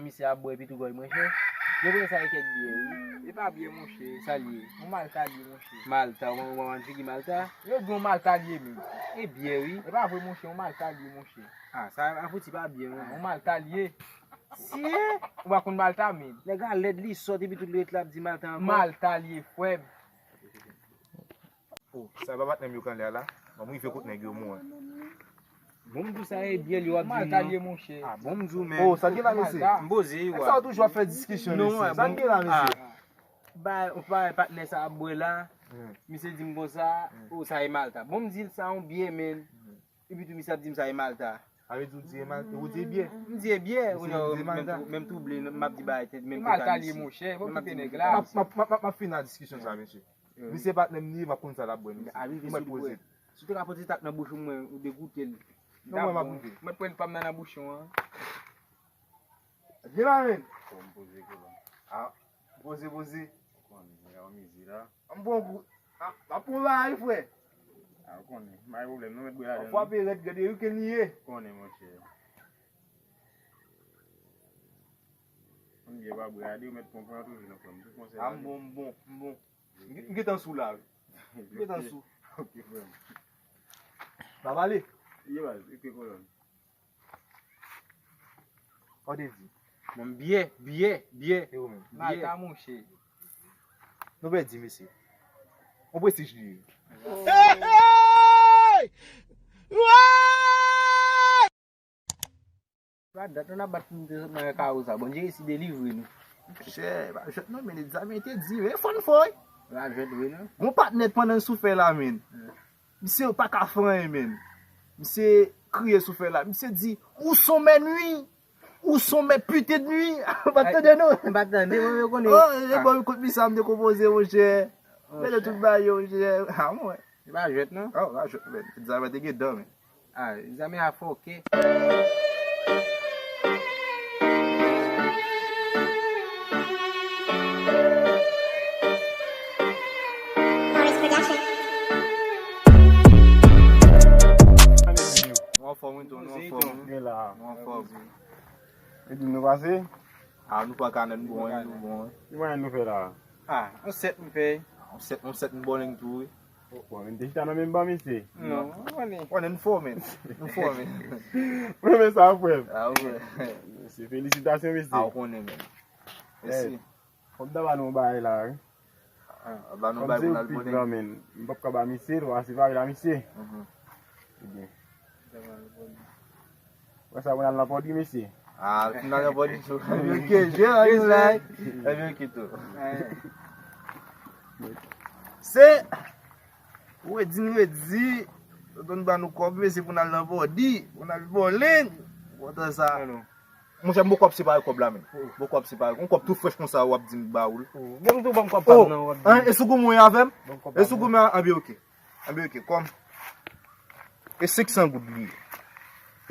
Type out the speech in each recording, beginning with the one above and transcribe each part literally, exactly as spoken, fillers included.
Misye ap bwè epi tou gòj mwen chen. Yo pran sa e kèk byè, wi. E pa byè, monchè. Sa l ye? Yon Malta l ye, monchè. Malta, w pa konn figi Malta? Yo di yon Malta l ye, men. E byè, wi. E pa vre, monchè, yon Malta l ye, monchè. Ah, sa a fouti pa byè, non. Ah, yon Malta l ye. Si, ou pa konn Malta, men. Nèg la lèd, li sòt, epi tout li ret la ap di Malta ankò. Malta l ye, frè m. Oh, sa e pa patnè m yo k anlè a la? Ban m rive kot nèg yo, mwen. Bon, m di w sa e byè li w ap di m nan. Malta l ye, monchè. Ah, bon, m di w, men. Oh, sa gen la, mesye? M poze, wi. Sa w toujou ap fè diskisyon, mesye. Sa gen la, mesye? Ba, ou pa wè patnè sa ap bwè la? Misye di m konsa, oh, sa e Malta. Bon, m di l sa yon byè, men. Epi tou misye ap di m sa e Malta. Sa vle di ou di e Malta, ou di e byè? M di e byè, ou menm twouble, m ap di bagay tèt, menm tèt Ayiti. Malta l ye, monchè, fò kite nèg la. M ap, m ap, m ap, m ap fin nan diskisyon sa, mesye. Misye patnè m li, m ap konn sa l ap bwè, mesye. Ou mèt poze. Si w te ka pote tak nan bouch ou, mwen, ou degoute l. Non, mwen, m ap rive. Mwen pran pa m nan, nan bouchon an. Vye la, men. Fò m poze kolòn. Ah, poze, poze. Ou konnen, nèg la mize la. An bon kou. Ah, m ap pran bagay, frè. Ah, ou konnen. Pa gen pwoblèm, nou mèt bwè ladan. Ou frape rèd, gade, wi, ke li ye. Ou konnen, monchè. Konn byen pa bwè, gade, ou mèt pran, pran toujou nan frè m. Tout konsèy la. Ah, m bon, m bon, m bon. M gen, m gentan sou la, wi. M gentan sou. Ok, frè m. Pa pale. Ye baz, ok, kolòn. Kòde di. Bon, byè, byè, byè. E ou menm? Malta, monchè. Nou pèdi, mesye. On prestij li ye. Hey! Hey! Pa dat nou ap bat pou nou te sot nan kawou sa. Bondye resi delivre nou. Monchè, pa jwèt non, men egzamen te di, men fò n fò, wi. Pa jwèt vre non. Gon patnè pandan n sou fè la, men. Misye pa ka fè anyen, men. Misye kriye sou fè la. Misye di, où sont mes nuits? Où sont mes putains de nuits? Ou pa tande, non? M pa tande, mwen, yo konnen. Oh, e bon, kout mi sa, m te konpoze, monchè. Mete tout bagay yo, monchè. Ah, mwen. Se pa jwèt, non? Oh, pa jwèt, men. Egzamen te gen dan, men. Ah, egzamen a fòke. Morris Production. Nou anfòm, wi, tou, nou anfòm. Nou anfòm. Epi nou pase? Ah, nou pran kanèt, nou bon, wi, nou bon, wi. Ki mwayen nou fè la? Ah, on sèt m fè. On sèt, on sèt m bòlèng tou, wi. Bon, men te chita nan menm ban, mesye. Non, ou konnen. Ou konnen, n fò, men. N fò, men. Ou renmen sa, frè m? Ah, wi. Mesye, felisitasyon, mesye. Ah, ou konnen, men. Mèsi. Fò m ta ba nou yon bagay la, wi. Ah, ba nou bagay pou n al bòlèng. Kòm se yon pik lan, men. M p ap ka ba misye, l va se bagay la, misye. Mhm. Ebyen. Wè sa, pou n al nan pòdi, mesye. Ah, pou n al nan pòdi tou. Ebyen, ok, je, an yon lay. Ebyen, ok, tou. Se, redi, redi, yo konn ban nou kòb, mesye, pou n al nan pòdi, pou n al bòlèng. Kontan sa. Monchè, m poko ap separe kòb la, men. M poko ap separe. Yon kòb tou frèch konsa, w ap di m ba ou l. Bon, m tou ban m kòb pa m nan, w ap di. Hein, e sou goumen avè m? E sou goumen, anben, ok. Anben, ok, kòm. E senk san goud li ye.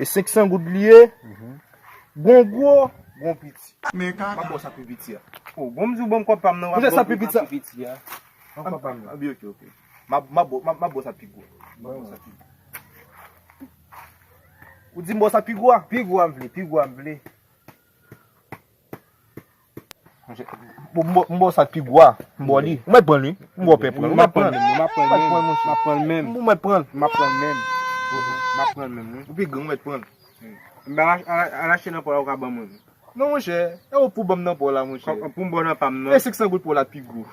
E senk san goud li ye. Gon gwo, gon piti. Men kaka. M ap ba w sa pi piti a. Oh, bon, m di w ban m kòb pa m nan, w ap ban m sa pi piti a. Ban m kòb pa m nan. Anben, ok, ok. M ap, m ap ba w, m ap, m ap ba w sa pi gwo. M ap ba w sa pi gwo. Ou di m ba w sa pi gwo a? Pi gwo a m vle, pi gwo a m vle. Bon, m ba w, m ba w sa pi gwo a. M ba w li. Ou mèt pran l, wi. M ba w pè pran l. Ou mèt pran l. M ap pran l menm. M ap pran l menm. Ou mèt pran l. M ap pran l menm. M ap pran l menm, wi. Ou pi gran, ou mèt pran l. Al achte nan pò la, ou ka ban mwen. Non, monchè. E ou pou ban m nan pò la, monchè. Pou m ba w nan pa m, non. E senk san goud pò la pi gwo.